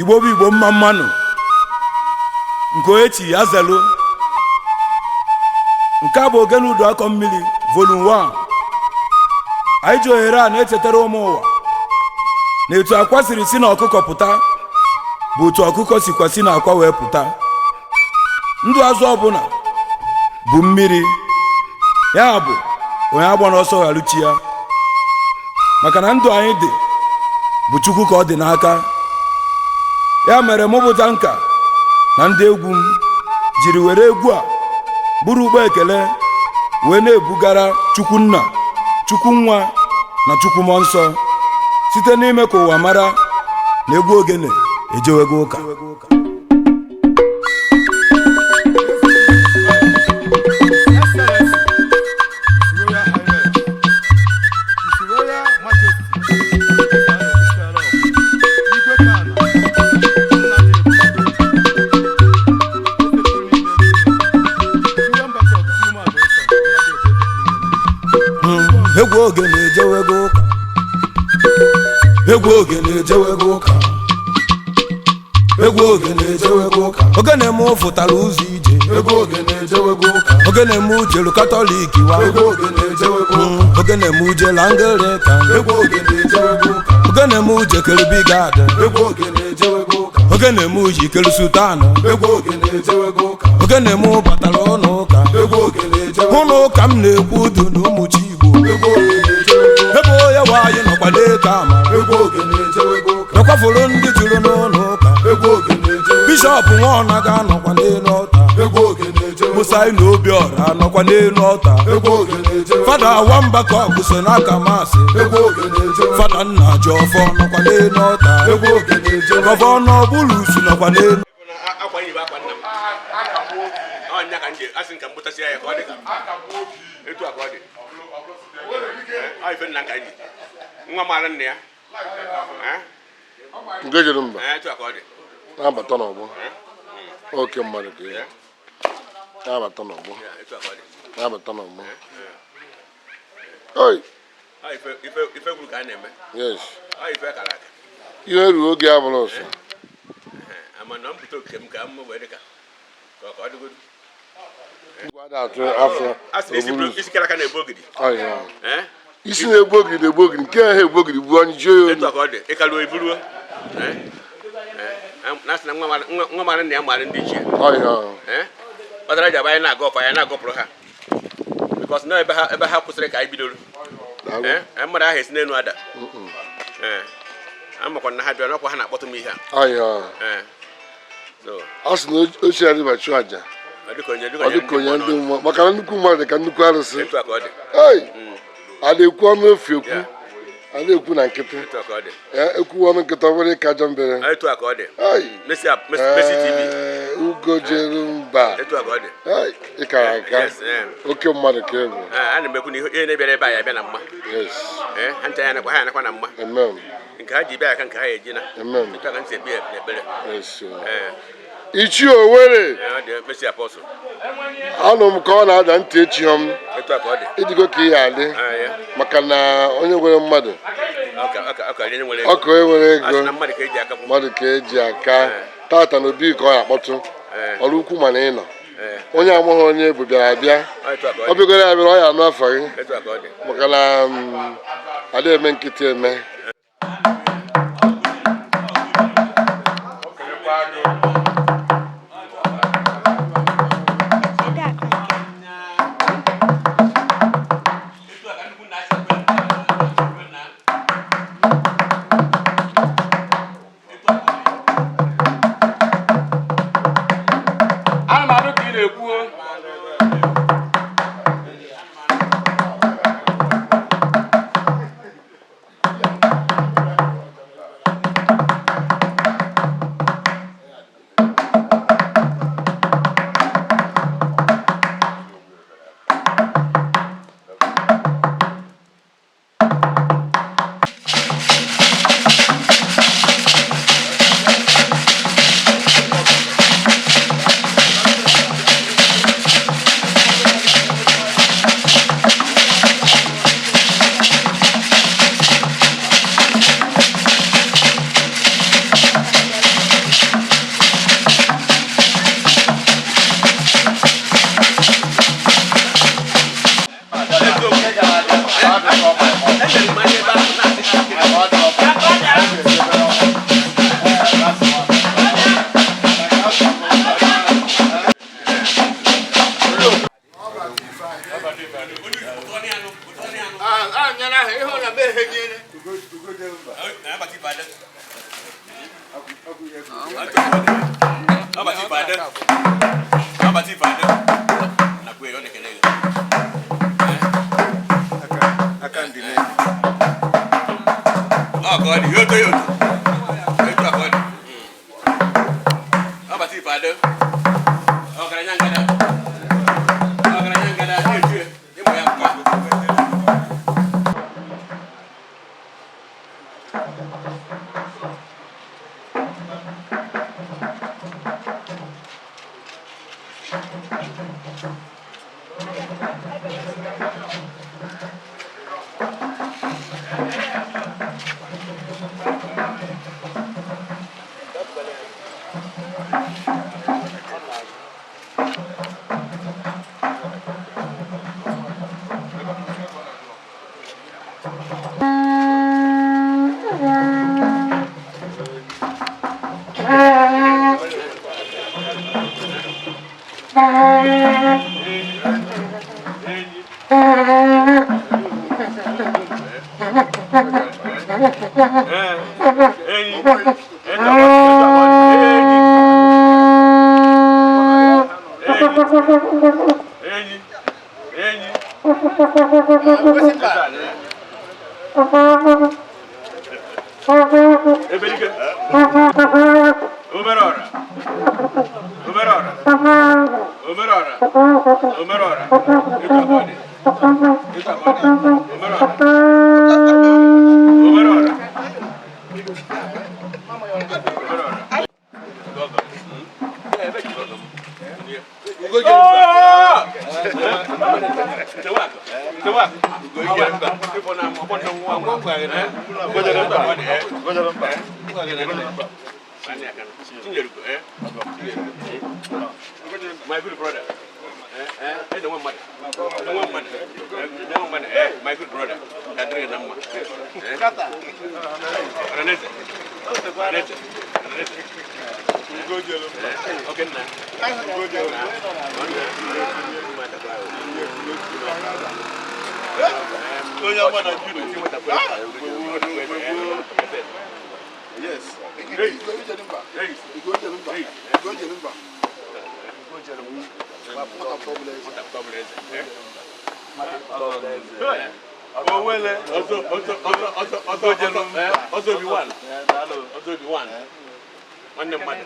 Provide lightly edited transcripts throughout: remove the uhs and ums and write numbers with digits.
Igbo bụ Igbo, mma mma nụ. Nke onye chi ya zelu. Nke a bụ Ogene Udu Akọ Mmiri Volume 1. Anyị ji ohere a na-echetara ụmụ ụwa na etu akwa siri si na ọkụkọ pụta bụ otu ọkụkọ sikwa si na akwa wee pụta. Ndụ azụ ọbụla bụ mmiri, ya bụ onye agba n'ọsọ gharuchi ya, maka na ndụ anyị dị bụ Chukwu ka ọ dị n'aka. Ya mere mụ bụ Tanka na ndị egwu m jiri were egwu a bụrụ ụgbọ ekele wee na-ebugara Chukwu Nna, Chukwu Nwa na Chukwu Mmụọ Nsọ, site n'ime ka ụwa mara na egwu ogene ejewego ụka. Egwu ogene ejewego ụka. Egwu ogene ejewego ụka. Egwu ogene ejewego ụka. Ogene m fụtara ụzọ ije. Egwu ogene ejewego ụka. Ogene m jelu Katọlik wa. Egwu ogene ejewego ụka. Ogene m jelu Anglican. Egwu ogene ejewego ụka. Ogene m jekere Bigad. Egwu ogene ejewego ụka. Ogene m jikere Sultan. Egwu ogene ejewego ụka. Ogene m batara ụlọ ụka. Egwu ogene ejewego. Ụlọ ụka m na-ekwu udu na ụmụ chi Igbo. Egwu ogene ejewego. Ebe onye nwe anyị nọkwa n'eke amara. Egwu ogene ejewego ụka. Nakwafuru ndị juru n'ụlọ ụka. Egwu ogene ejewego. Bishọp Nwaọna ga-anọkwa n'elu ọta. Egwu ogene ejewego. Musa na Obiọra anọkwa n'elu ọta. Egwu ogene ejewego. Fada Nwamba ka ọ so n'aka maasị. Egwu ogene ejewego. Fada nna Jiọfọ nọkwa n'elu ọta. Egwu ogene ejewego. Gọvanọ Bulusu nọkwa n'elu. Akwa yibe akwa nna m ọnya ka m ji asị nka m bụtasịa ya ka ọ dị ka etu a ka ọ dị. Ọ ife nna nka ji nwa mara nna ya. Nke jere mba. Etu a ka ọ dị. Na-abata n'ọgbọ oke mmadụ ka ị na-abata n'ọgbọ. Etu a ka ọ dị. Na-abata n'ọgbọ. Oi! Ọ ife ife ife kwuru ka a na-eme. Yes. Ọ ife kara aka. Ihe ruru oge abụrụ ọsọ. Ama na m bute oke m ka m wee dị ka ka ọ dịgodu. Igwe ada atụ afọ. A sị na isi oburu ụzọ. isi kara aka na-ebu ogidi. Ọhịa. Ee. Isi na-egbu ogidi na-egbu ogidi, nke ha egbu ogidi gbuo anyị jie ya Etu olu. a ka ọ dị, ịkaluo iburuo. Ee. Ee. Na asị na nwa mara nna ya mara ndị ichie. Ọhịa. Ee, kpatara ji abụ anyị na-aga ọfọ, anyị na-agọpụrụ ha, because na ebe ha kwụsịrị ka anyị bidoro. Daalụ. Ee, mmadụ ahụ esi n'elu ada. Ee, amakwa na ha bịara n'ọkwa ha na-akpọtụ m ihe a. Ọhịa. Ee, so A sị na ochie adịba chụọ aja. Ọ dịka onye dịka Ọ dịka onye ndị mmụọ, maka na nnukwu mmadụ dị ka nnukwu arụsị. Etu a ka ọ dị. Ei, a na-ekwu ọnụ efu ekwu, a na-ekwu na nkịtị. Etu a ka ọ dị. Ekwu ọnụ nkịtị, ọ bụrụ ịka ajọ mbere. Etu a ka ọ dị. Ei! Messi Messi TV. Ee, ugo jere mba. Etu a ka ọ dị. Ei, ịkara aka. Yes, ee. Oke mmadụ ka ị bụ. Ee, a na-emekwu na ihe na-ebịara ebe a ya bịa na mma. Yes. Ee, ha ncha ya nakwa ha ya nakwa na mma. Amen. Nke ha ji bịa aka nke ha ya eji na. Amen. Etu a ka m si ekpe ekpere. Yes. Ee. Ichie Owere. Ee, ọ dị Messi Apostle. Anụ m ka ọ na-ada ntị echi m. Etu a ka ọ dị. Ịdịgo ka ihe adị. Ee, ya. Maka na onye nwere mmadụ Ọ ka onye nwere ego. Ọkụ enwere A sị ego. na mmadụ ka eji akapụ. Mmadụ ka eji aka tata na obi ka ọ na-akpọtụ. Ee. Ọrụ ukwu mana ị nọ. Ee. Onye amaghị onye bụ bịara abịa. Ọ etu a ka Ọ ọ dị. bịagoro ya bịara, ọ ya anụ afọ gị. Etu a ka ọ dị. Maka na ada eme nkịtị eme. Etu a ka nnukwu nna si ekpe ekpere na. Etu a ka ọ dị. Ana m anụ ka ị na-ekwu o. Anyala ahụ ịhụ na be ha nyere. My good brother. My good brother. Yes. Nwanne mmadụ.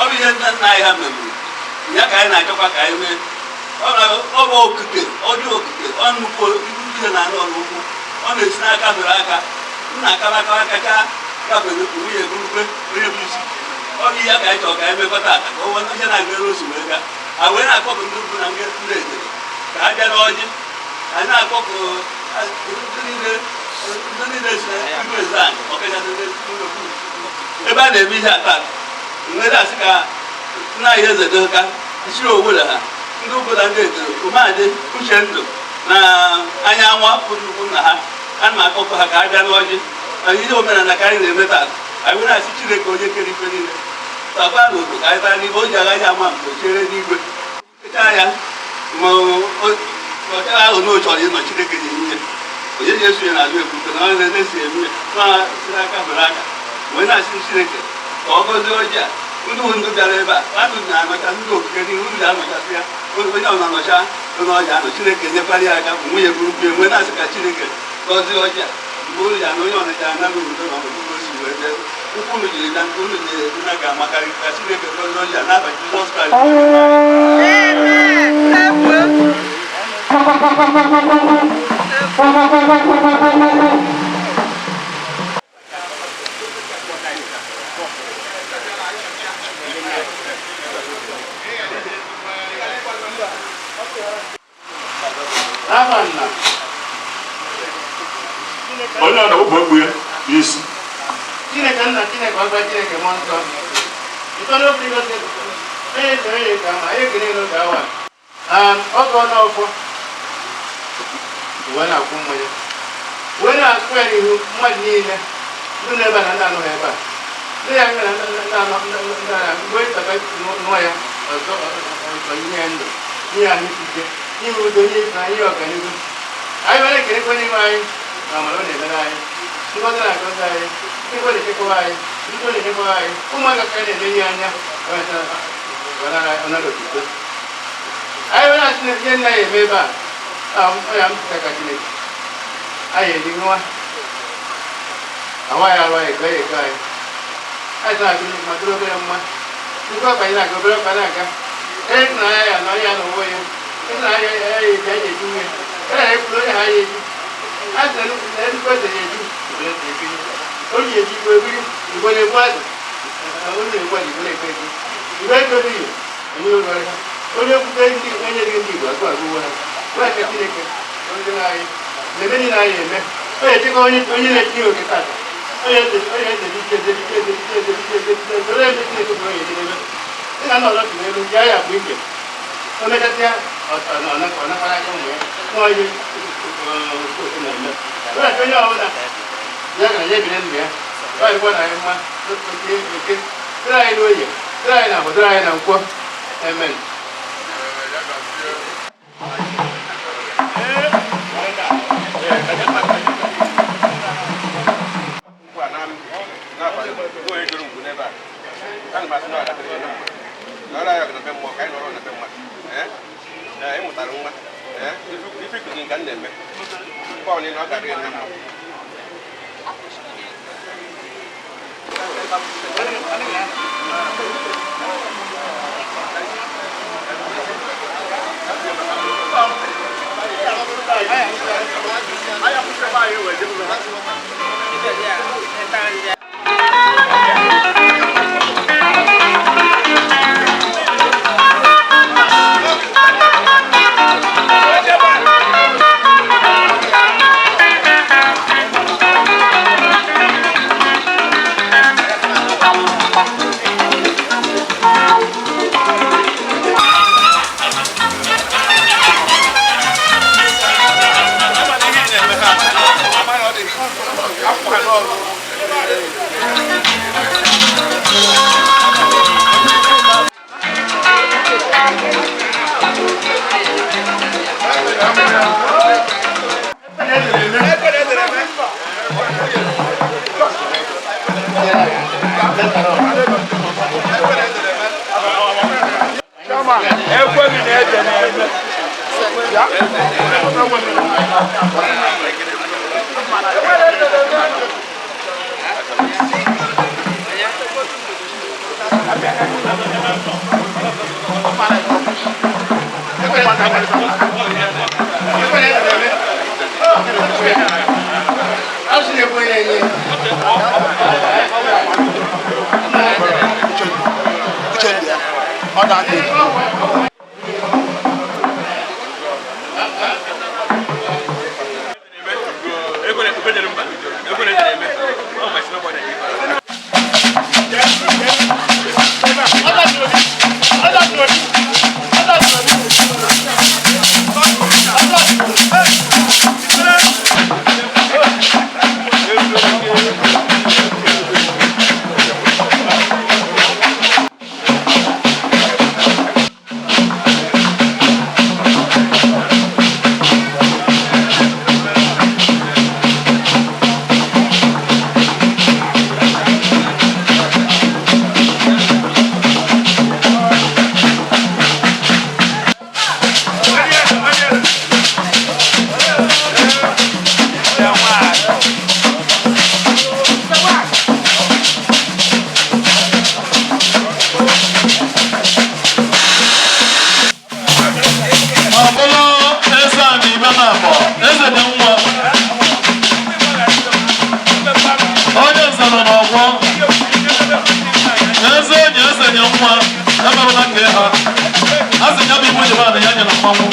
Ọ bụ ihe nna nna anyị ha megburu ya ka anyị na-achọkwa ka anyị mee. Ọ bụ okike, ọ dị okike, ọ nnukwu ihe na anụ ọrụ ukwu, ọ na-esi n'aka fere aka nna akaba aka ka gafere nwunye burukwe onye bụ isi. Ọ bụ ihe ka anyị chọrọ ka anyị mekọta aka ka ọ ihe na-agara osi wee gaa. A wee na-akpọkụ ndị ukwu na ndị ekere ka ha bịa n'ọjị. Anyị na-akpọkụ ndị niile si igwe eze anyị, ọkachasị ndị ebe a na-eme ihe ata nwere asị ka nna anyị eze doka isi owere ha ndị ukwu na ndị ekere umeadị uche ndụ na anya anwa nnukwu nna ha. A na m akpọkọ ha ka ha bịa n'ọjị. Ihe omenala ka anyị na-eme taa. Anyị were asị Chineke onye kere ife niile takwa n'odo ka anyị taa n'ibe o ji agaghị ama mgbe chere n'igwe kechaa ya ma ọchara ahụ na ọ chọrọ ịnọ Chineke ji ihe onye ji eso ya n'azụ ekwute na onye na-esi eme ya na si n'aka fere aka wee na-asị Chineke ka ọ gọzie ọjị a. Ndị ndụ bịara ebe a anụ na-anọcha ndị okike n'ihu ndị anọchasị ya onye ọ na-anọcha onye ọja anọ Chineke nyekwara ya aka bụ nwunye burukwu enwe na-asị ka Chineke gọzie ọjị a mgbe ụlọ ya na onye ọnịcha anaghị udo na ọnọdụ osi wee bịa ụkwụ unu jiri na unu jiri nna ga-amakarị ka Chineke gọzie ọjị a n'aha Jizọs Kraịst. Onye ọ na-awụpụ okpu ya n'isi. Chineke nna, Chineke ọkpara, Chineke mmụọ nsọ. Ịtọ n'ofe ịgọzi onye eze onye ka ma anyị ekele n'oge awa. Oge ọ n'ọfọ uwe na-akwụ mmanya wee na-akụ ya n'ihu mmadụ niile ndị nọ ebe a na ndị anọghị ebe a ndị ya na ndị anọ mgbe tata nụọ ya ọzọ ọzọ ihe ya ndụ ihe ahụ isi ike ihe udo ihe ịfụnanya ihe ọganihu. Anyị nwere ekelekwa onye nwe anyị na amara ọ na-emere anyị, ngọzi na-agọzi anyị, ndị na-echekwaba anyị, ndị na-echekwaba anyị, ụmụaka ka na-ele ihe anya ọnara otuto. Anyị nwere asị na ihe nna ya eme ebe a ọ ya mpụta ka Chineke anyị eri nwa awa ya arụ anyị ego ya ego anyị anyị tara agụ ma dịrị obere mma ndị ọkpa anyị na-aga obere ọkpa na-aga ịhụnanya ya na ya na onwe ya ịhụnanya ya ya eji anyị eji nwunye ya na ekwuru onye ha ya eji a sị na ezigbo eze ya eji onye eji igwe ebiri igwe na-egbu azụ onye na-egbu azụ igwe na-ekpe ego igwe ego ebighị onye ụlọ ha onye okwute ndị onye dị ndị Igbo agụ agụwo ha wee ka Chineke onye anyị na-eme niile anyị eme onye echekwa onye onye na-etinye oke tata onye eze onye eze dị ike eze dị ike eze dị ike eze dị ike eze dị ike onye eze Chineke bụ onye edebe dị na nọrọ si n'elu ya ya bụ ike o mechasịa ọ nakwara aka ụmụ ya nwa ihe otu na-eme onye onye ọbụla ya gara ya ebiri ndụ ya. Ọ dịkwa na anyị mma oke eke dịrị anyị n'oye, dịrị anyị na afọ, dịrị anyị na nkwọ. Amen. Ekweghị na ede na-eme. Asị na-ekwe onye enye. Ọ bụrụ eze a na ibe na abọ, eze dị nwa. Onye nze nọ n'ọgbọ. Eze enyi eze nye nwa, emerụla nke ha. A sị ya bụ ibu jebe ana ya nyere mmanwụ.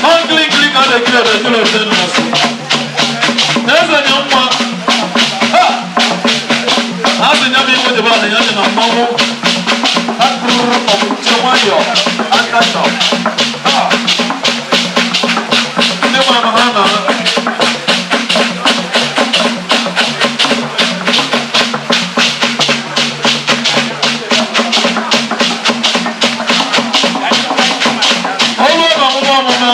Ọ nkiri nkiri ka a na-ekiri ede ekiri ede nnọsị. Eze nye nwa. Ha! A sị ya bụ ibu jebe ana ya nyere mmanwụ. Ha kụrụ ọbụche nwayọọ, aka chọ. Ndị mara ha na ọrụ na ọmụmụ ọmụmụ,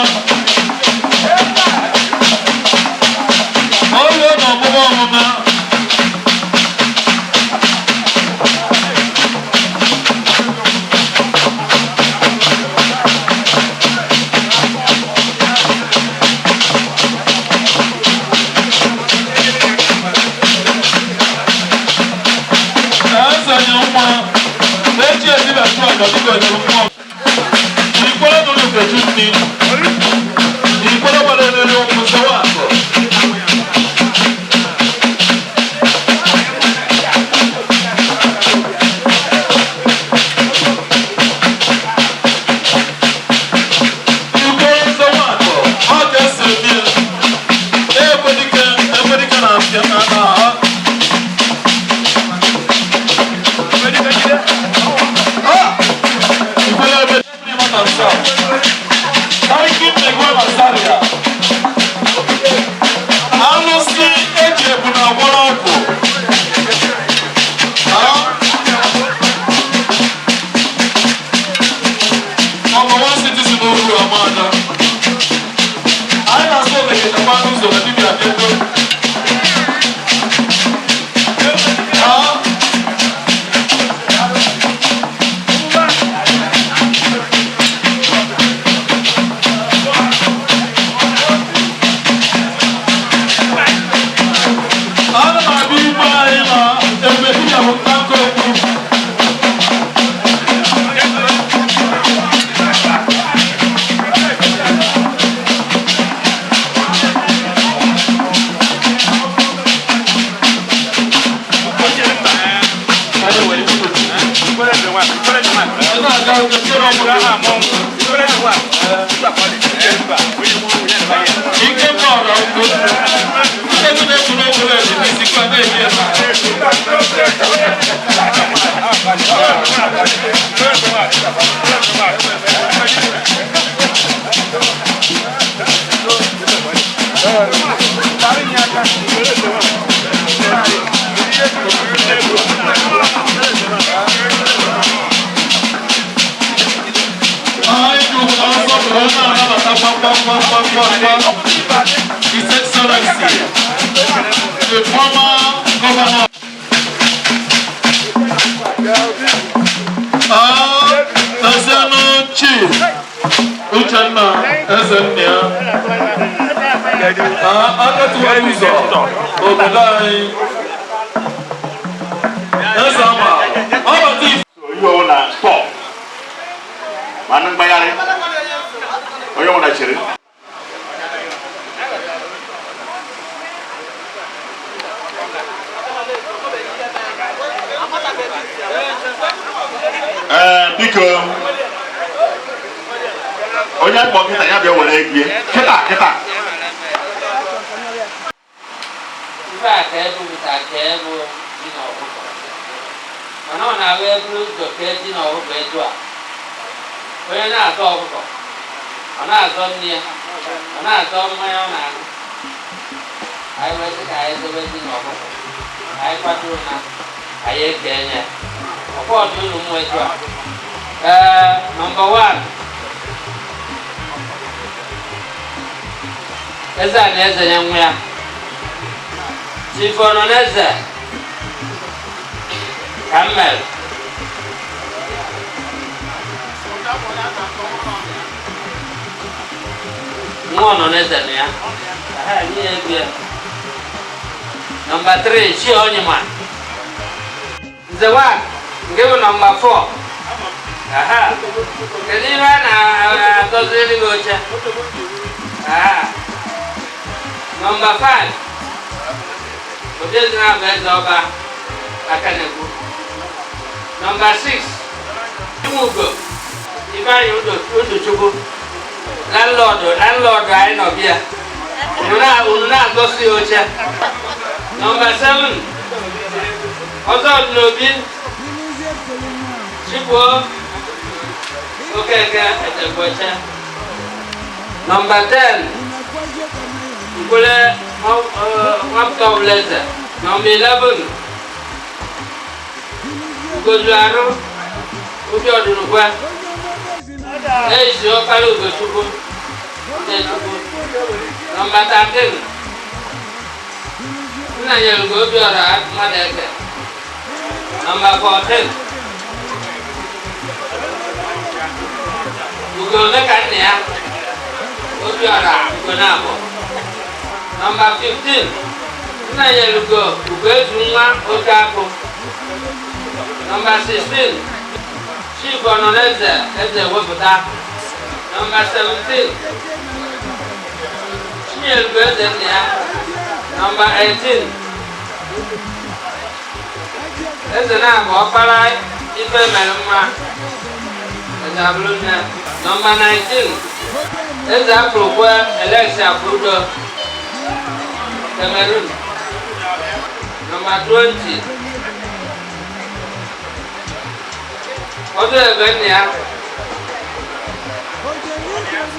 ọrụ na ọmụmụ ọmụmụ. Eze nye nwa eji edibe tụ aja dịka onyere mmụọ. Ikwere nụrụ nkechi nni, ikwere gbara elele ụkwụ sewa akụ. Ikwere sewa akụ, ọ ga-esi eme ya. Ekwedike ekwedike na-apịa na ha. Thank you. Ike bọọlụ ọkụ. Ndị na-egwu n'egwu na-eji na-eji ya. Anyị jụrụ nsọpụrụ na-anabata gbamgbamgbamgbamgbam His Excellency, the former governor. Ezenụ Chief Uchenna Ezennia, akatụwa ụzọ obodo anyị, eze ama, ọbata ife. Ihe ọwụ na stọọ ma ndị mgbagharị onye ọbụla chere. Ee, biko, onye kpọ kịta ya bịa were ego ya kịta kịta. Ife a ka ebupụta ka ebu ji na ọkụkọ, mana ọ na-abụ eburu ụzọ kee ji na ọkụkọ etu a, onye na-azọ ọkụkọ ọ na-azọ nne ya, ọ na-azọ mmanya ọ na-aṅụ. Anyị wee sị ka anyị dobe ji na ọkụkọ, anyị kwado na anyị ekee ya ọkọọdụ unu mmụọ etu a. Ee, nọmba 1, eze a na eze ya nwa ya, Chief Ọnọneze ka m mere. Nwa Ọnọneze na ya. Aha, nye ya ego ya. Nọmba 3, Chi Onyema. Nze 1, nke bụ nọmba 4. Aha. Kedu ihe a na-adọziri gị oche? Aha. Nọmba 5. Obiezi na-abụ eze ọba Akanekwu. Nọmba 6, Iwugo Ifeanyị Udochukwu, landlọdụ landlọdụ anyị nọ bịa. Unu na-agọsi ya oche. Nọmba 7, Ọzọ Ọdịnobi Chibuo Okeke Etegboche. Nọmba 10, Nkwele Nwapụta. Nọmba 11, Ugozu Arụ Obi Ọdụnukwe Ezi Ọkpara Ugochukwu Udechukwu. Nọmba 13, Nnanyelugo Obiọra Mmadụ Eke. Nọmba 14, Ugo Omeka nna ya Obiọra Ugonabọ. Nọmba 15, Nnanyelugo Ugoezu nwa Okeakụ. Nọmba 16, Chief Ọnọneze Eze Wepụta. Nọmba 17, Chinyelugo Eze nna ya. Nọmba 18, Eze na-abụ ọkpara ife mere mma Eze abụrụ nne. Nọmba 19, Eze Afrokwe Alexia Fudo Cameroon. Nọmba 20, Ọdụ ebe nna ya,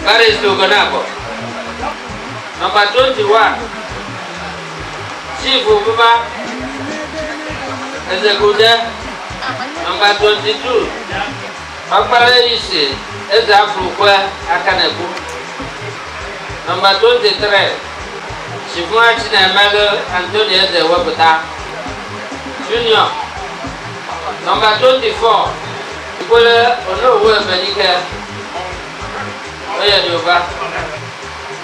Barrister Ugonabo. Nọmba 21, Chief Obuba Ezekude. Nọmba 22, Ọkpara Isi Eze Afrokwe Akanekwu. Nọmba 23, Chief Nwa Chinemelu Anthony Eze Wepụta Junior. Nọmba 24, Ikwele Onowu Ebenike Oyedoba.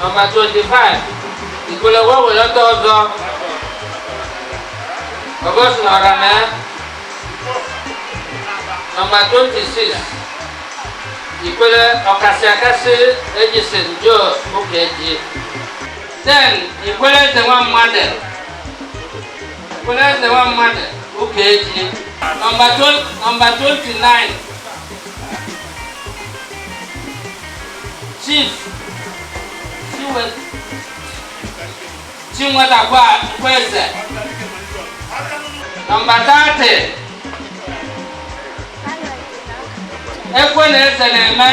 Nọmba 25, Ikwele Wewelọta Ọzọ Ọgọstin Ọrame. Nọmba 26, Ikwele Ọkasị Akasị Ejison Joe Okeji. Then Ikwele Eze nwa mmadụ, Ikwele Eze nwa mmadụ Okeji. Nọmba 29, Chief Chinwetakwaeze. Nọmba 30, ekwe na eze na-eme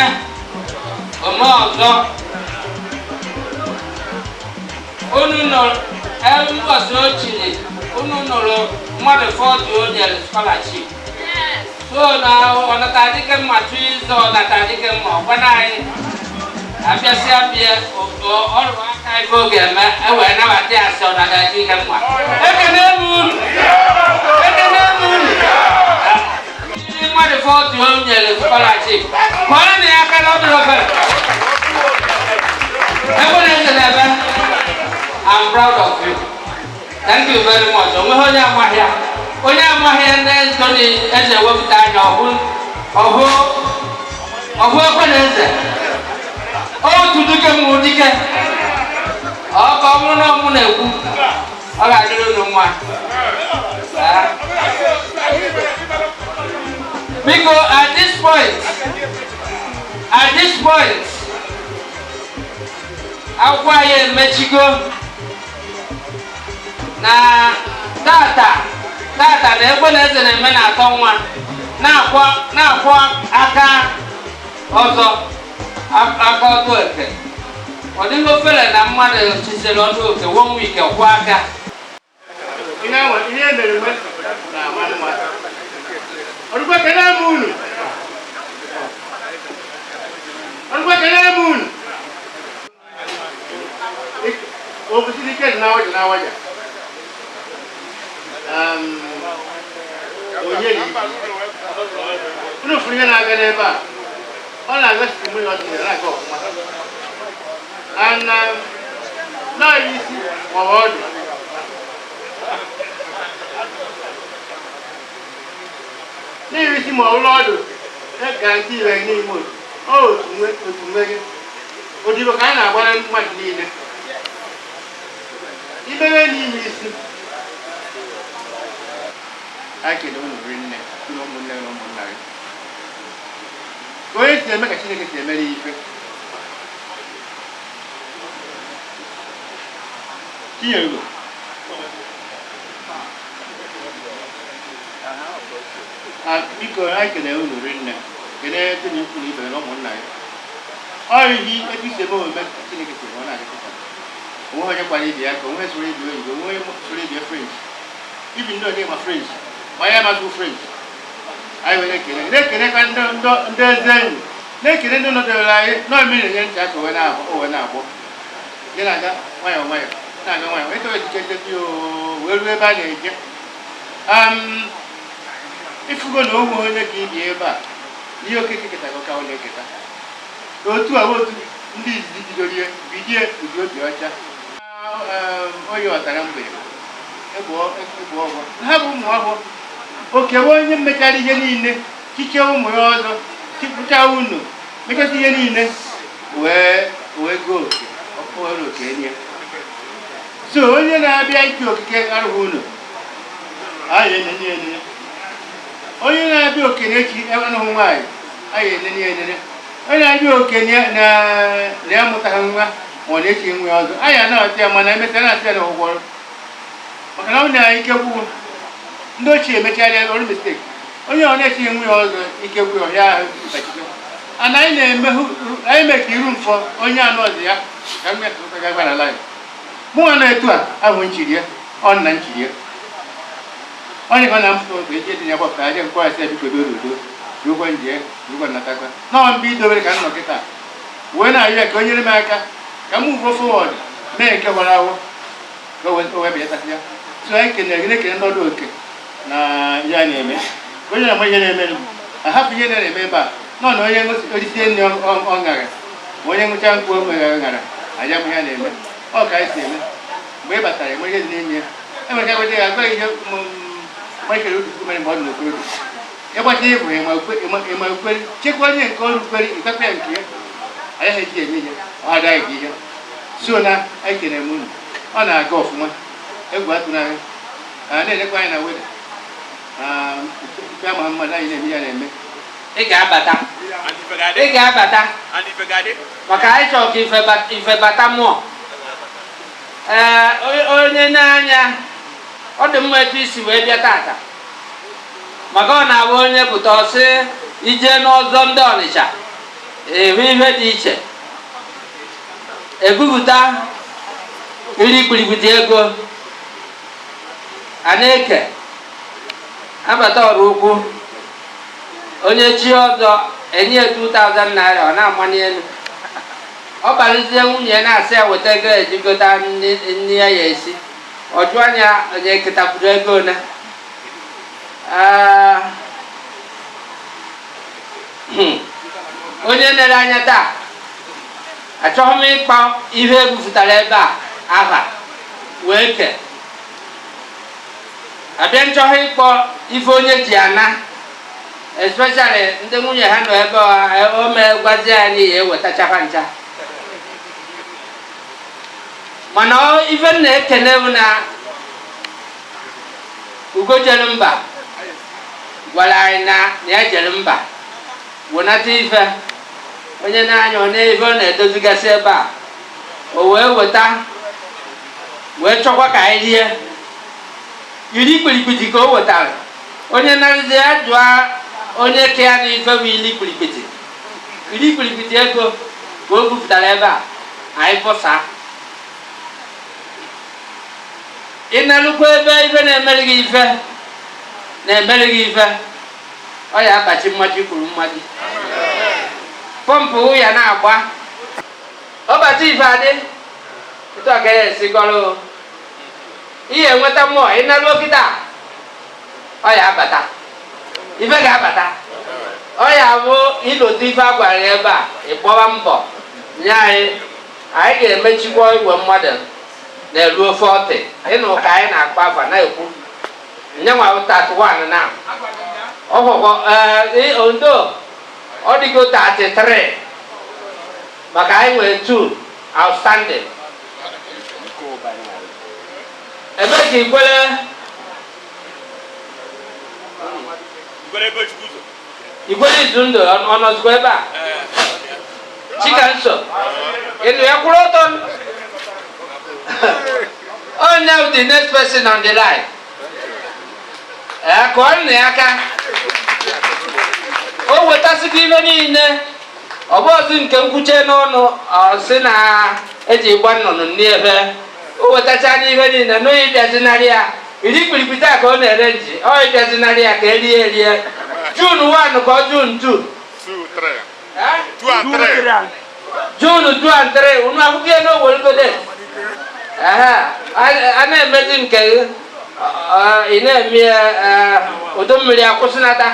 ome ọzọ. Unu nụrụ mbọsị ochiri, unu nụrụ mmadụ 40 o nyere scholarship. So na ọnata dike mma tụ ịzọ ọnata dike mma ọgwana anyị abịasịa bịa ọrụ aka ife oge eme e wee nabata ya, sị ọnata dike mma. Ekene m unu, ekene m unu. Ndị mmadụ 40 o nyere scholarship, kpọrọ na ya aka na ọ dịrị obere. Ebe na-eze n'ebe, I'm proud of you. Thank you very much. Onweghị onye amaghị ya, onye amaghị ya. Ndị Tony eze wepụta anya ọhụ ọhụ ọhụ ekwe na eze otu dike mụ dike ọ ka ọ bụrụ na ọ mụ na-ekwu, ọ ga-adịrị unu mma. Ah. Biko, at this point, akwụkwọ anyị emechigo na tata tata na ekwe na eze na-eme na-atọ nwa na-akwọ na-akwọ aka ọzọ aka ọdụ eke. Ọ dịghị ofere na mmadụ chisiri ọdụ oke one week kwụọ aka. Ihe ahụ ihe mere eme na-ama mma. Ọdụkwa kene m unu, ọdụkwa kene m unu. Okwesịrị ike dị n'awaja n'awaja. Onye dị unu fụrụ ihe na-aga n'ebe a, ọ na-aga site mmiri ọdịnala na-aga ọfụma and naghị isi maọbụ ọdụ n'ihi isi ma ọ bụrụ ọdụ guarantee ire gị n'ime otu ọ otu nwe otu nwe gị odibo ka anyị na-agbara mmadụ niile imeghe n'ime isi. Anyị kele unu rinne, unu ụmụnne na ụmụnna gị, ka onye si eme ka Chineke si emere ya ife. Chinyere, biko, anyị kele unu rinne, kele ndị na ikwu na ibe na ụmụnna gị. Ọ ihe etu isi eme omume ka Chineke si eme, ọ na-adịkịta onwe onye kwara ibe ya ka onwe soro ibe oyibo, onwe onye soro ibe French, ibi ndị onye ma French ma ya amasị French. Anyị were ekele na-ekelekwa ndị eze enyi, na-ekele ndị nọdụrụ anyị nọọ mmiri na-enye ntị aka wee na-agbọ o wee na-agbọ gị na-aga nwayọọ nwayọọ, na-aga nwayọọ eto ejike nchebi wee ruo ebe a na-eje. Ifugo na onwe onye ka ibi ebe a ihe okeke ketara ka ọ na-eketa otu a, otu ndị izizi bidoro ihe bidie ụdị obi ọcha. Oyi ọtara mgbede egbu ọgwọ ha bụ ụmụ ọhụụ okewe onye mechara ihe niile chichie ụmụ ya ọzọ chipụcha unu mechasị ihe niile wee gụọ oke ọkpọrọ oke nye. So onye na-abịa iji okike arụghị unu anyị enene enene, onye na-abịa oke na-echi anụghị nwaanyị anyị enene enene, onye na-abịa oke na ya amụtaghị nwa ma ọ na-echi nwa ya ọzọ anyị anaghị ya, mana emesịa na-asị ya na ụgwọ ọrụ maka na ọ na ike gwụ ndị ochie emechala ya ọrụ mistake. Onye ọ na-echighị nwa ya ọzọ, ike gwụ ya ọhịa ahụ bachikwe ana anyị na-eme anyị mee ka iru mfọ onye anụ ọzọ ya ka m ya ga na line. Mụ nwa na etu a ahụ nchiri ya ọ nna nchiri ya onye ka ọ na-amụta oge eji etinye gbapụta aja nkwa asị ya biko doo n'udo ruokwa nje ruokwa nnatakwa nọọ mgbe idobere ka m nọ kịta wee na-arịọ ya ka o nyere m aka ka m move forward mee nke gwara awụ ka o wee bịatasị ya. So anyị kenere gị, na-ekene ndị ọdụ oke na ihe a na-eme ka onye na-ama ihe na-eme, ahapụ ihe na-eme ebe a nọ na onye orisie nri ọ ṅara ma onye ṅụcha nkwụ o nwere ṅara aja m ihe a na-eme ọ ka anyị si eme. Mgbe ị batara enwe ihe dị n'ime ya enwere ka agwaja ya agwa ihe Michael Oduku mere mgbe ọ dị n'okorobịa ịgbacha ịbụ ịma ekwere chekwa onye nke ọrụ kwere ịtakwa ya nke ya anyị eji eme ihe ọ adaghị gị ihe. So na anyị kenere m unu, ọ na-aga ọfụma, egwu atụnarị a na-elekwa anyị na weda ikpe ama mmadụ anyị na-eme ya na-eme. Ị ga-abata, ị ga-abata maka anyị chọrọ ka ife bata mmụọ. Ee, onye na-anya ọ dị mma etu isi wee bịa tata, maka ọ na-abụ onye pụta ọsị ije n'ọzọ ndị Ọnịcha ehu ihe dị iche ebupụta iri kpirikpiti ego a na-eke abata ọrụ ukwu. Onye chi ọzọ enye ya 2000 naira, ọ na-amanye elu, ọ kparịzie nwunye na-asị ya weta ego ejikọta nri ya ya esi. Ọ jụọ anya onye ketapụrụ ego na. Ee, onye lere anya taa, achọghị m ịkpa ihe ebupụtara ebe a aha wee ke abịa. Nchọghị ịkpọ ife onye ji ana, especially ndị nwunye ha nọ ebe o mee gwazie ya n'ihi ewetachafa ncha. Mana ife m na-ekene bụ na Ugo jere mba gwara anyị na ya jere mba wenata ife. Onye na-anya ọ na ife ọ na-edozigasị ebe a, o wee weta wee chọkwa ka anyị rie iri kpirikpiti ka o wetara. Onye narịzi ya jụọ onye ke ya n'ife bụ iri kpirikpiti, iri kpirikpiti ego ka o bupụtara ebe a anyị bọsa. Ị nalụkwa ebe ife na-emere gị, ife na-emere gị ife, ọ ya abachi mmaji kwuru mmaji, pọmpụ ya na-agba ọbata ife adị etu a ka ya esi gọrọ ihe enweta mmụọ. Ị naruo kịta, ọ ya abata ife ga-abata, ọ ya bụ ilotu ife a gwara ya ebe a. Ịgbọba mbọ nye anyị, anyị ga-emechikwa igwe mmadụ na-eruo 40. Ịnụ ka anyị na-akpa afa na-ekwu nyenwa 31 na ọhụhụ. Ee, ondo ọ dịgo 33 maka anyị nwere 2 outstanding. Ebe ka ikwere ikwere izu ndụ ọ nọzikwa ebe a. Chika nso ịnụ ya kwụrụ ọtọ. Onye bụ the next person on the line? Ee, kụọ nna ya aka. O wetasịkwa ife niile, ọ bụ ọzọ nke nkwuche n'ọnụ. Ọ sị na eji gba nnụnụ n'ebe o wetacha n'ife niile n'onye bịazinarị ya iri kpirikpiti a ka ọ na-ere nji ọ ịbịazinarị ya ka erie erie. June 1 ka ọ June 2? 2, 3. 2 and 3. June 2 and 3. Unu akwụkwọ ya n'owerugode a na-emezi nke gị, ị na-eme ya udu mmiri akwụsịnata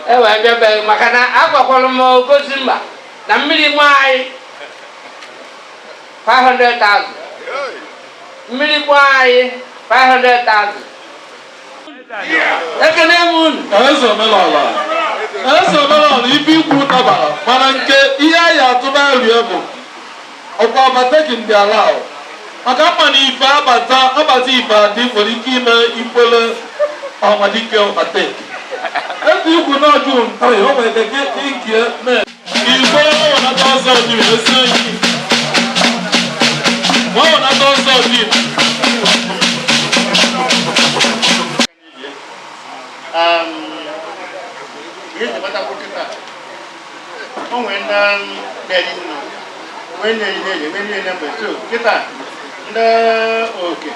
e wee bịabeghị, maka na agwakwara m ogosi mba na mmiri maa anyị 500,000, mmiri gbaa anyị 500,000. Ekene m unu. Eze omenala, eze omenala, ibe ikwu dabara, mana nke ihe anyị atụ n'arie bụ ọkwa overtaking dị ala ahụ, maka mma na ife abata abata ife adị nwere ike ime ikwele ọhamadike overtake etu ikwu na June 3. O nwere ike ikie mee ikwele ọnata ọzọ dị esi enyi ọnata ọzọ dị. Ihe eji kpatakwu kịta, o nwere ndị na-eri nnu, nwee na-eri na-eri nwee niile mgbe. So kịta ndị oke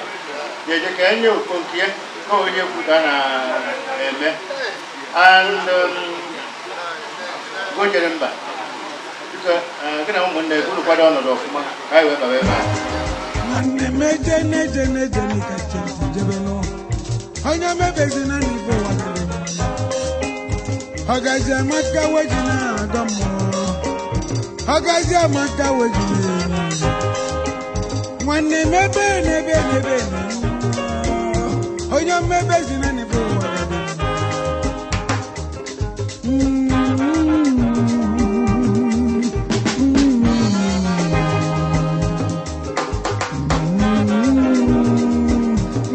ga-eje ka enye oko nke ya ka onye kwu ka a na-eme. And gojere mba, biko, gị na ụmụnne gị, unu kwado ọnọdụ ọfụma ka anyị wee baba ebe a. Nwanne m, eje na-eje na-eje n'ike jebe nụ onye mebezina n'ife ụwa dịrị mmanụ. Ọgazi amaka weji na-agọ mmụọ, ọgazi amaka weji na-enye. Nwanne m, ebe n'ebe n'ebe na onye mmebezina n'ife ụwa dịrị mma.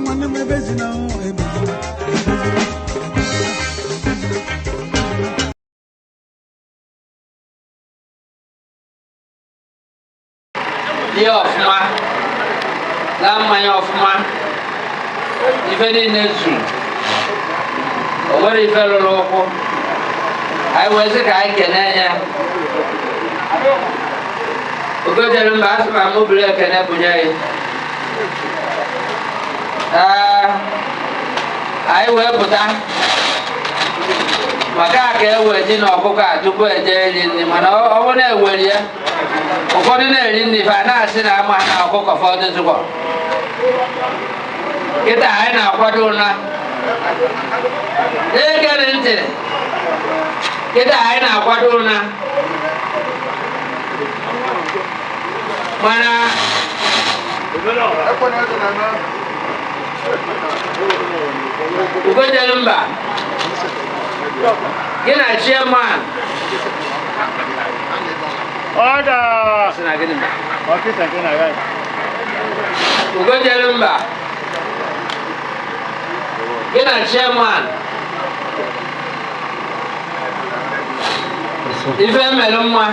Nwanne m, ebezina, ebezina, ebezina. Lie ọfụma, laa mmanya ọfụma, ife niile zuru. O nwere ife lụrụ ụkwụ. Anyị wee sị ka anyị kene ya. Ugojere mba, asị ma mụ buru ekene bunye ya. Ee, anyị wee pụta maka ka e wee ji na ọkụkọ a tupu eje eri nri, mana ọ bụrụ na ewere ya, ụfọdụ na-eri nri fa na-asị na ama na ọkụkọ fọdụ zụkọ. Kịta anyị na-akwado ụna na-egere ntị. Kịta anyị na-akwado ụna, mana Ugojere mba, gị na chairman. Order! Sị na gịnị mere? Ọkịta gị na ya. Ugojere mba, gị na chairman, ife mere mma.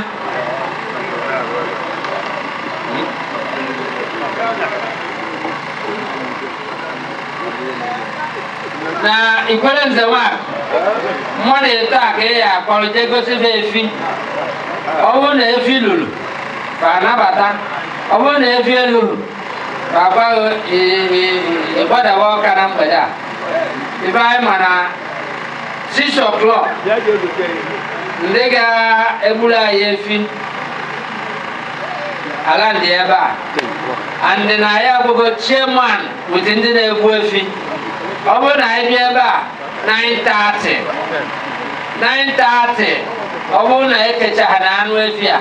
Na ikwere nze nwa mmadụ eto a ka ị ya akpọrọ jee gosi fa efi. Ọ bụrụ na efi luru, fa anabata. Ọ bụrụ na efi eluru, fa agwaghị ịgbadawa ọka na mgbede a. Ife anyị ma na 6 o'clock, ndị ga-egburu anyị efi ala ndị ebe a, and na ya abụgo chairman with ndị na-egbu efi. Ọ bụrụ na anyị bịa ebe a 9:30, 9:30, ọ bụrụ na ekecha ha na anụ efi a,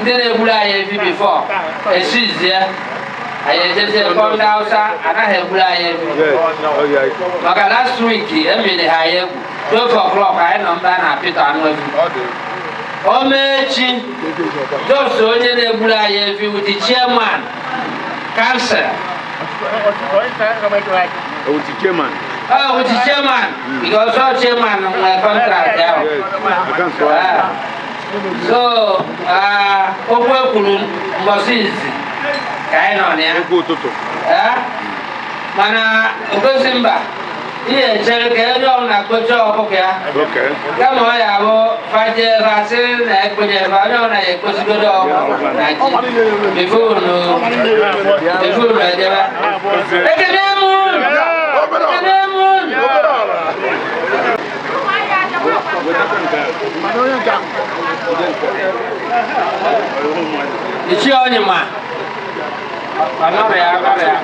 ndị na-egburu anyị efi before esizie, anyị ejezie kpọọ ndị Hausa anaghị egburu anyị efi, maka last week emiri ha anyị egwu 12 o'clock. Anyị nọ mba na-apịtọ anụ efi. O mee echi, jos onye na-egburu anyị efi with the chairman council. With the chairman. Oh, with the chairman, because all chairman nwere contract ahụ. Ah. So, okwu ekwuru mbọsị izi ka anyị nọ na ya. Okwu ụtụtụ. Eh? Mana ogosi mba, ihe echere ka onye ọbụla kpocha ọkụkọ ya. Kama ọ ya bụ faje fasị na ekponye fa, onye ọbụla ya ekposigodo ọkụkọ na ji before unu ejebe. Ekene m unu! Ekene m unu! Ichie Onyema, ọnọrọ ya, ọnọrọ ya.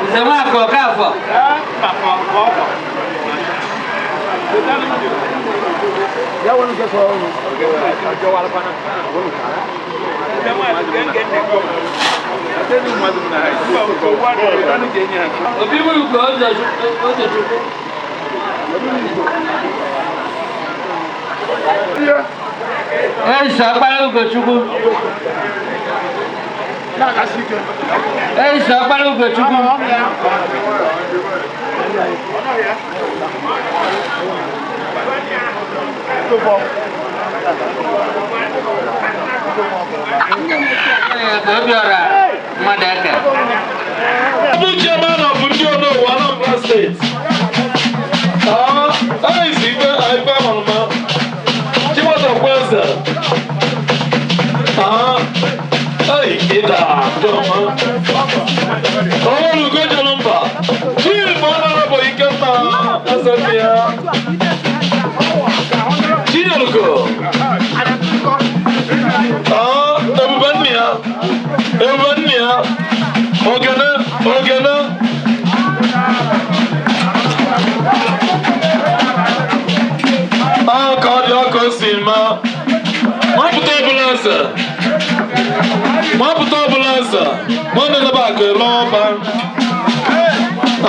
Nze Nwafọ Okafọ. Obi Wuruko Ozochukwu. Eso Ọkpara Ugochukwu. Eso Ọkpara Ugochukwu. Obiora mmadụ eke. Bụ chairman of ndị Onowu Anambra State. Ah, anyị si ife ife amalụma. Chimata Kweze. Ah, ei, ịda dọma. Ọrụ Ugojelu mba. Chief Honorable Ikenna Ezebia. Chinyelugo. Ah, ebube nne ya. Ebube nne ya. Ogene, ogene. Ah, ka ọ dị ọkụ si ma. Mapụta ọbụla eze. Mapụta ọbụla eze. Nwanne nebe akụ ele ọba.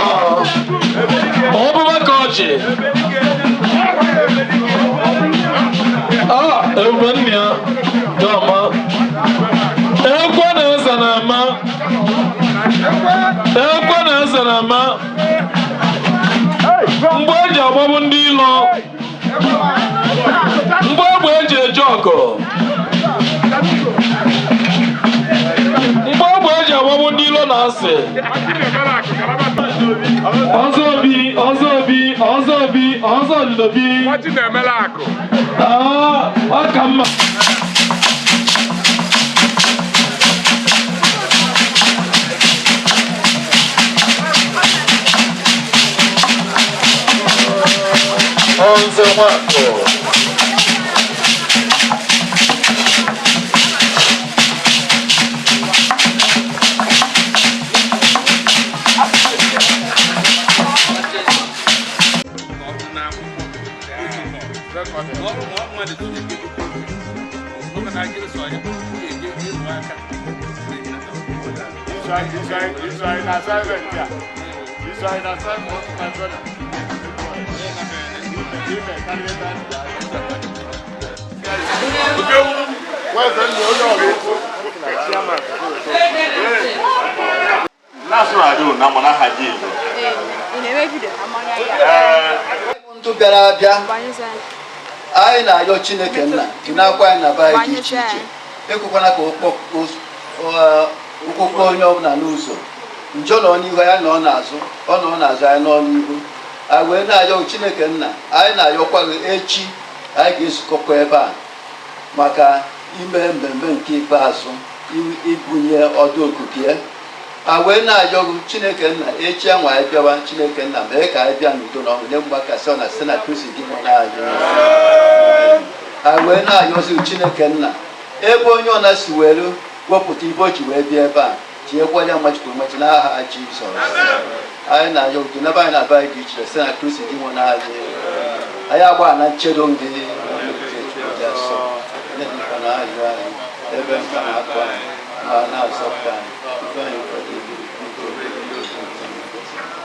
Ah, ọbụba ka ọchị. Ah, ebube nne ya. Dọma. Ekwe na eze na-ama. Ekwe na eze na-ama. Mgbe eji agbagbu ndị ilo, mgbe egbe eji eje ọgụ, mgbe egbe eji agbagbu ndị ilo na-asị. Ọzọ obi, ọzọ obi, ọzọ obi, ọzọ obi. Ah, ọ ka mma. Onze Nwakụ. Ndụ bịara abịa, anyị na-ayọ Chineke nna tinakwa anyị na be anyị dị iche iche. Ekwekwana ka ụkwụ kpọọ onye ọbụla n'ụzọ njọ nọ n'ihu, anyị nọ n'azụ, ọ nọ n'azụ, anyị nọ n'ihu. Anyị wee na-ayọ Chineke nna, anyị na-ayọkwa gị, echi anyị ga-ezukọkwa ebe a maka ime mmemme nke ikpeazụ, ibunye ọdụ okuku ya. A wee na-ayọ gị, Chineke nna, echi anwa anyị bịawa, Chineke nna, mee ka anyị bịa n'udo na ọṅụ nye mgbakasị ọ na site na Kristi gị nọ n'anyị. A wee na-ayọzi Chineke nna, ebe onye ọna si were wepụta ibe o ji wee bịa ebe a, tinyekwa ya mmachi mmachi n'aha Jizọs. Anyị na-ayọ udo n'ebe anyị na-aba anyị dị iche site na Kristi gị nwe n'anyị. Anyị agba na nchedo gị ebe nka na-akụ anyị ma na-azọpụta anyị ife anyị ụfọdụ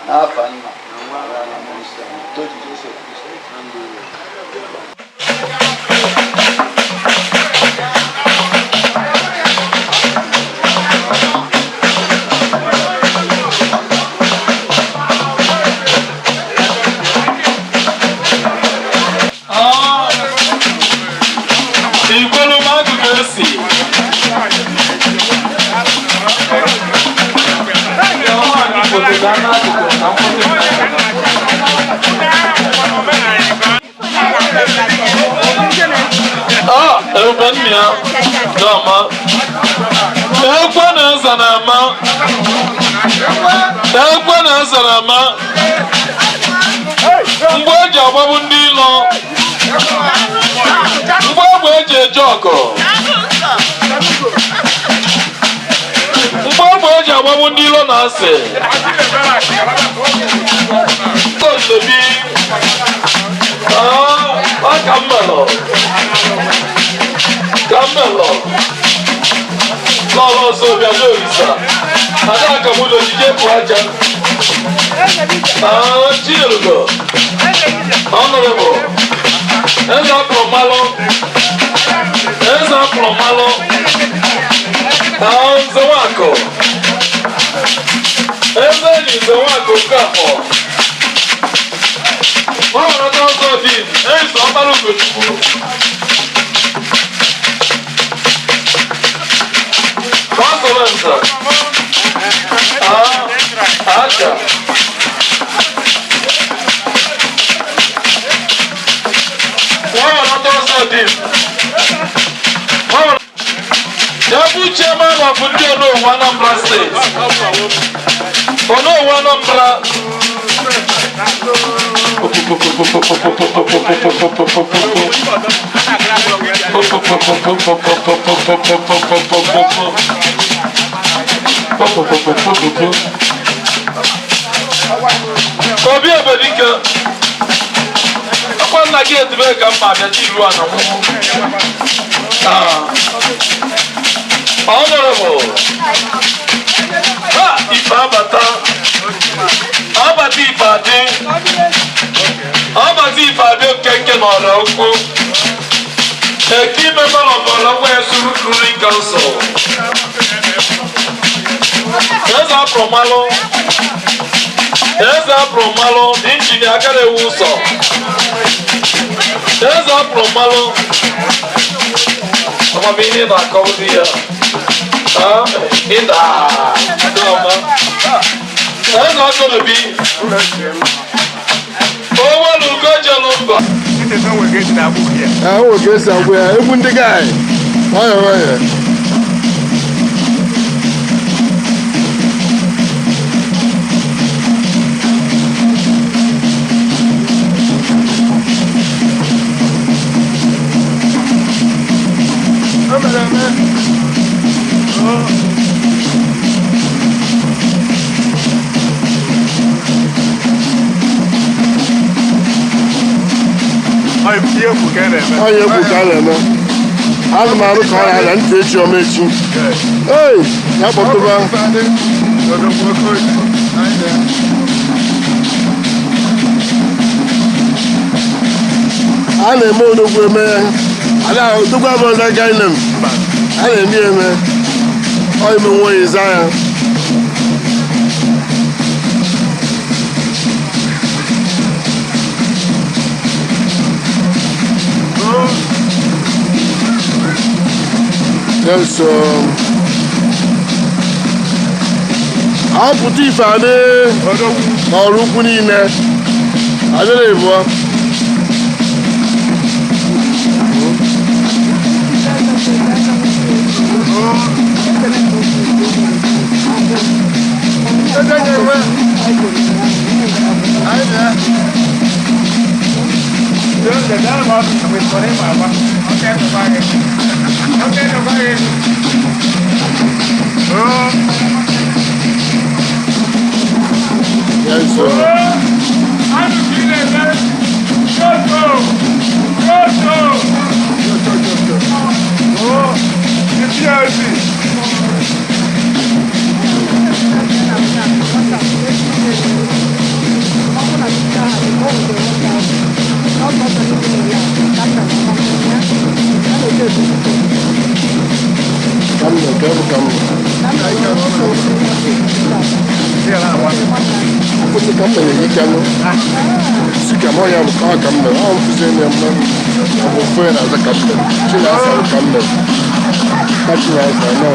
n'afa nna na mmụọ nsọ toji Jesu Kristi. Ikwelu m akụkụ esi. Ah, ebube nna ya dama. Ekwe na eze na-ama. Ekwe na eze na-ama. Mgbe eji agbagbu ndị ilo, mgbe egbe eji eje ọgụ, mgbe egbe eji agbagbu ndị ilo na-asị. Ndebi. Ah, ọ ka mmelọ. Ka mmelọ. Lọlọ ọzọ obi ada orisa. Ada akamudo ojije pụ aja. Ah, Chinelugo. Honorable. Eze akpọrọ mmalụ. Eze akpọrọ mmalụ. Ah, Nze Nwakụ. Eze enyi Nze Nwakụ Okafọ. Ọ nwere ndị ọzọ dị eze ọkpara Ugochukwu. Ka ọ sọrọ nza. Ah, aja. Wọ́n wà lọ́tọ́ ọ̀sán dị. Deputy Chairman of ndị Onowu Anambra State. Onowu Anambra. Obi Ebedike, ọkwa nna gị edube ka mma abịa chi iru ana nwụhụ. Honorable, ha ife abata, abata ife adị, abata ife adị nkenke n'ọra ukwu. Eki member of Ọra West Ruling Council. Eze Aprọmalụ, Eze apụrụ mmalụ na injinia aka na-ewu ụzọ. Eze apụrụ mmalụ. Amamihe na-akọwụzi ya. Ah, ịda ndị ọma. Eze akọnobi. Onwelugo jelu mba. Ee, o nwere ka esi agwụ ya egwu ndị gaị nwayọ nwayọ. Onye egwu ka a na-eme. Ana m arụ ka ọ na-ada ntị echi ọma echi. Ei, ya kpọtụba. A na-eme odogwu eme. Ada odogwu abụọ ọzọ aka inem. A na-eme ya eme. Ọ ime nwa ya ịza ya. Yes, apụta ife adị n'ọrụ ukwu niile adịrị ịbụọ. Yes, ka m nọ, ka ọ bụ ka m nọ. Kwụsị ka m mere gị kanụ. Si ka mọ ya bụ ka ọ ka m mere. Ọ nkụzi enyi m ọ bụ ofu onye na-aza ka m mere. Chinasa bụ ka m mere. Ka Chinasa nọ.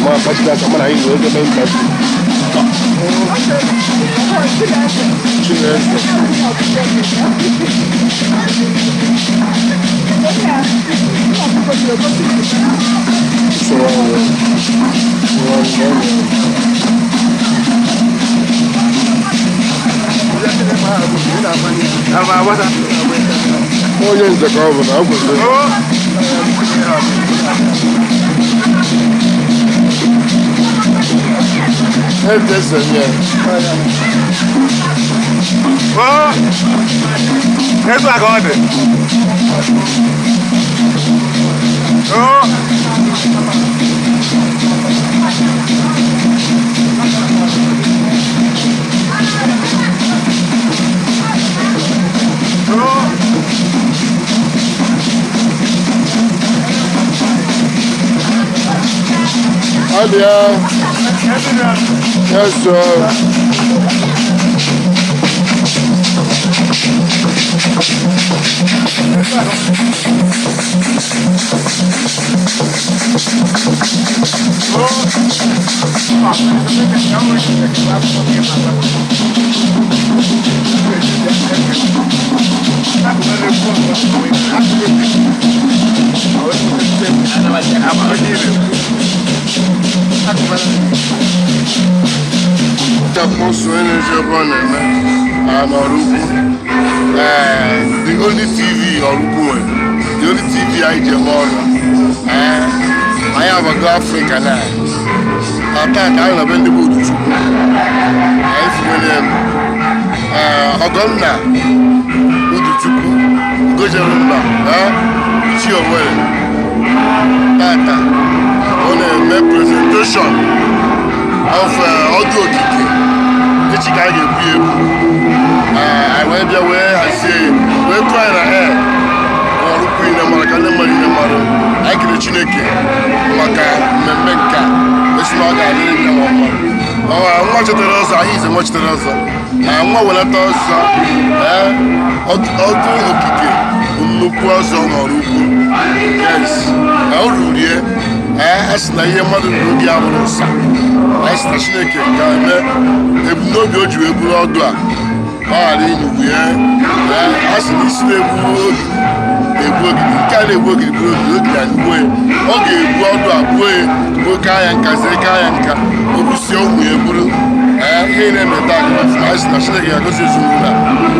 Ma ka Chinasa mana anyị wee ebe nta. Chinasa. Soro ọnwụ. Soro ọnwụ. Onye nze ka ọ bụ na ọ kwesịrị. Eze nye. Etu a ka ọ dị. Ọ dị ya. Yes, sir. Chapman sonye na-eji ebe ọ na-eme n'ọrụ ukwu. Ee, the only TV ọrụ ukwu nwere, the only TV anyị ji eme ọrụ. Ee, anyị abago Afrịka na na taa ka anyị na be ndị bụ Uduchukwu. Anyị fuwere elu. Ee, Ọgọnna Uduchukwu Ugojere mba, ee, Ichie Owerri. Tata, ọ na-eme presentation of ọdụ okike. Echi ka a ga-ebu ya ebu. Ee, anyị wee bịa wee hazie ya, wee tụọ anyị na air ọrụ ukwu niile mara ka ndị mmadụ niile mara. Anyị kere Chineke maka mmemme nke a, esi na ọ ga-adịrị nne ma mma. Nwa chetara ọzọ anyị ize nwa chetara ọzọ na nwa welata ọzọ. Ee, ọdụ okike bụ nnukwu ọzọ n'Oraukwu. Yes, na o rurie. Ee, a sị na ihe mmadụ ruru oge abụrụ ụsa. Anyị sị na Chineke ga-eme ebumnobi o ji wee buru ọdụ a ka ọ ghara ịnyụgbu ya. Ee, a sị na isi na-egbu ogidi na-egbu ogidi, nke a na-egbu ogidi buru ogidi, ogidi anyụgbuo ya. Ọ ga-egbu ọdụ a, gbuo ya, gbuo ka ya nka, zie ka ya nka, o busie ụmụ ya buru. Ee, ihe na-eme taa gara ọfụma. Anyị sị na Chineke ga-agọzi ezinụlọ a,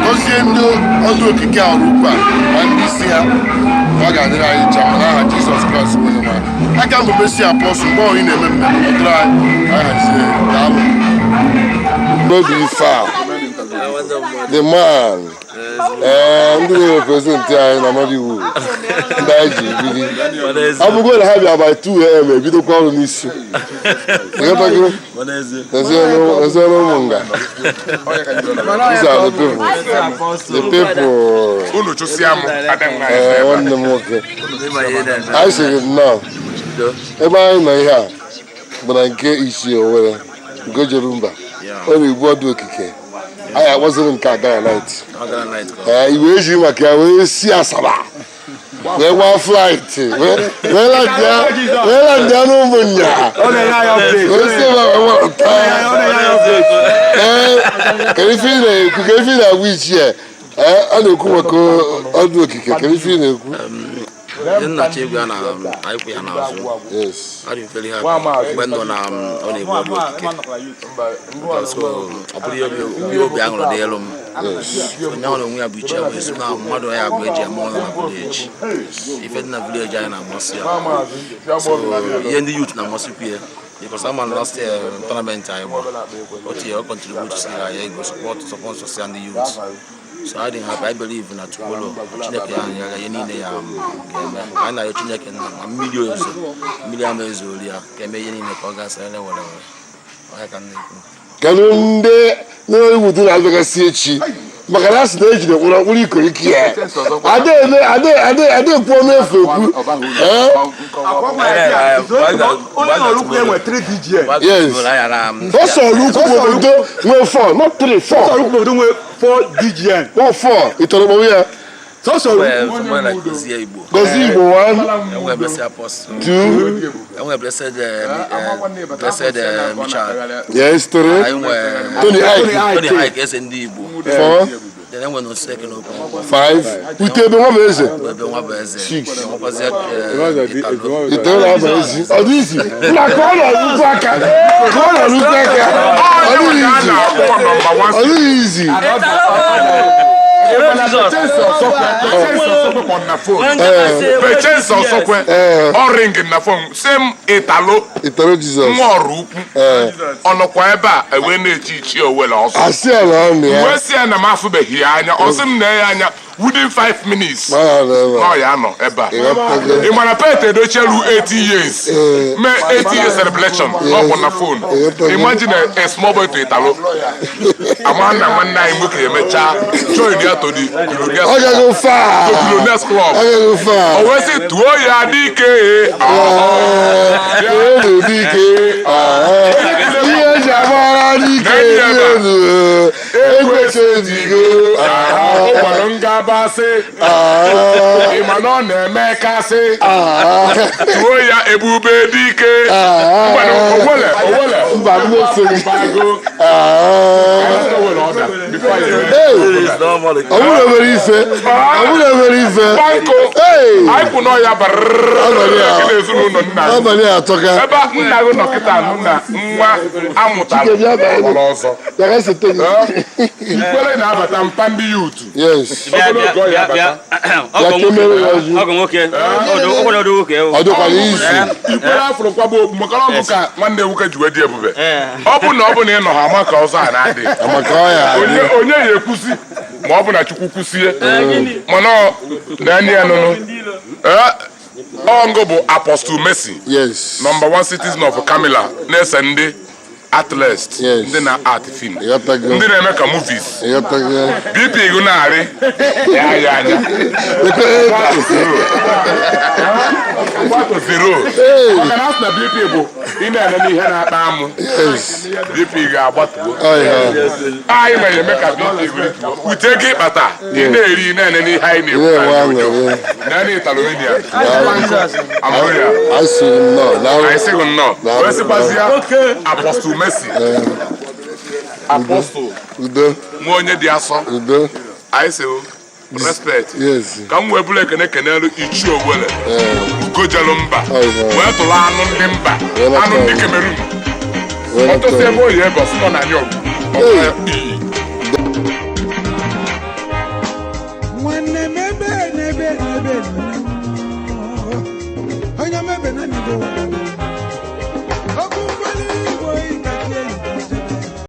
gọzie ndị ọdụ okike a Oraukwu a ma ndị isi ha. Ọ ga-adịrị anyị ncha ma n'aha Jizọs Kraịst bụ onye nwe anyị. Aka mbụ Messi Apostle, mgbe ọhụrụ ị na-eme mmemme nọdụrụ anyị, anyị hazie. Daalụ. N'obi ife a, the man, ee, ndị na-represent anyị na Nollywood, ndị anyị ji biri ọ bụgo na ha bịa by 2 a.m. ebidokwa ọrụ n'isi. Ịghọtago? Eziere ụmụ nga. These are the people, the people. Unu chụsịa m ada m. Ee, nwanne m nwoke, anyị sịrị nnọọ. Ebe anyị nọ ihe a bụ na nke isi Owere nke jere mba, ọ na-egbu ọdụ okike. Anyị akpọziri nke a Gana Night. Ee, iwe eji maka ya wee si Asaba wee gbaa flight wee land ya n'ụmụnya wee si ebe a wee gbata. Ee, kedu ife ị na-ekwu? Kedu ife ị na-agwa ichie? Ee, a na-ekwu maka ọdụ okike. Kedu ife ị na-ekwu? Ndị nna egwu ya na anyị kwụ ya n'azụ. Adị m very happy mgbe m nọ na ọ na-egbu ọdụ okike, so ọ bụrụ ihe obi aṅụrị dị elu m. Onye ahụ na onwe ya bụ iche bụ esi na mmadụ ya bụ eji eme ọnụ na village. Ife dị na village anyị na-amasị ya, so ihe ndị youth na-amasịkwu ya, because ama na last year tournament anyị gbara otu ya, ọ contribute siri anyị ego support ya ndị youth. So I dị happy. I believe na Tukwolo Chineke ya nyere ihe niile ya ga-eme. Anyị na-arịọ Chineke nna ma mmiri ozo, mmiri ama ezuori ya ka eme ihe niile ka ọ gasịrị were were. Ọ ya ka m na-ekwu. Kedu ndị Nollywood na-abịagasị echi? Maka na a sị na ejide mkpụrụ mkpụrụ ikoriki ya ada ekwu ọnụ efu ekwu. Ee? Onye Oraukwu enwe 3 DGN. Yes, sọsọ Oraukwu bụ obodo nwee 4, not 3, 4. Sọsọ Oraukwu bụ obodo nwee 4 DGN. 4, 4 ịtọrọ kpọrọ ya. Sọsọ Oraukwu. Somebody like Gozie Igbo. Gozie Igbo, 1. Enwe Blessed Apostle. 2. Enwe Blessed Michael. Yes, 3. Anyị nwe Tony Ike. Tony Ike, eze ndị Igbo. 4. Then enwe Noseke n'okwu. 5. Ute ebe nwa bụ eze. Ebe nwa bụ eze. 6. Enwekwazie Italo. Italo na-aba ezi. Ọ dị izi na ka ọ nọ n'ukwu aka, ka ọ nọ n'ukwu aka. Ọ dịghị izi, ọ dịghị izi. Pechensị Ọsọkwe ọ ring na phone sị m Italo. Italo Jesus. Nwa Oraukwu ọ nọkwa ebe a ewee na-echi ichi Owele ọsọ. Asị ya na ọ nọ ya. Wee sị ya na m afụbeghị ya anya. Ọ sị m na ya anya within 5 minutes Ma ya nọ ebe a. na ọ ya nọ ebe a. Ịghọtago. Ị mara Pete Edochie ru 80 years mee 80 years celebration n'ọkwụ na phone. Imagine a small boy to Italo. Ama na nwanne anyị nwoke emechaa join ya to the billionaires Ọ gago far. to billionaires club. Ọ gago far. O wee sị tụọ ya dike. Elu dike, ihe eji agbara dike elu egwechezigo. Ọ gwara ngabasị, ị ma na ọ na-eme kasị. Tụọ ya ebube dike. Ngwanụ, owele owele. Mba, mmefu. Bago. Ee, ọ bụrụ obere ife, ọ bụrụ obere ife. Banko. Ee. Anyị kwụ n'ọya barịrịrị Abalị a- n'ezinụlọ nna gị. Abalị a atọka. Ebe nna gị nọ kịta nụ na nwa amụtara Chike, bịa banye. ọgbara ọzọ. Bịa ka sete gị. Ikwere na-abata mpa ndị yutu. Yes. Ogologo ọya abata. Ya ka emere ya ọjụ. Ọgọ nwoke, ọgwara ọdụ nwoke. Ọ dịkwara izu. Ikwere afụrụ kwagba okpu maka na ọ bụ ka nwanne nwoke ji wee dị ebube. Ọ bụ na ị nọ ha ama ka ọzọ a na-adị. Amaka ọ ya adị. Onye onye ya ekwusi ma ọ bụ na Chukwu kwusie. Mana ọ na-enye ya nụnụ. Ee, ọ ngụ bụ Apostle Mercy. Yes. Number one citizen of Camila na-ese ndị Atlas, ndị na-art film, ndị na-eme ka movies. BP gụ na-arị ya ya anya. Gbatu zero. Maka na asị na BP bụ ị na-eme n'ihe na-akpa amụ. BP ga-agbatuo. Anyị ma eme ka BP rituo. Ute ego ịkpata, ị na-eri, ị na-ene n'ihe anyị na-ekwu na onyonyo. Na ndị Italomenia. Amụrụ ya. Anyị sịghị nnọọ. Wee sịkwazịa Apostle Mercy. Apostle. Udo. Nwa onye dị asọ. Udo. Anyị sị respect. Ka m wee bụrụ ekene kenelu Ichie Owele. Ugojelu mba. Wee tụrụ anụ ndị mba. Anụ ndị Cameroon. Ọtụtụ ebe oyi ebe ọsụtọ na anyị ọgụ.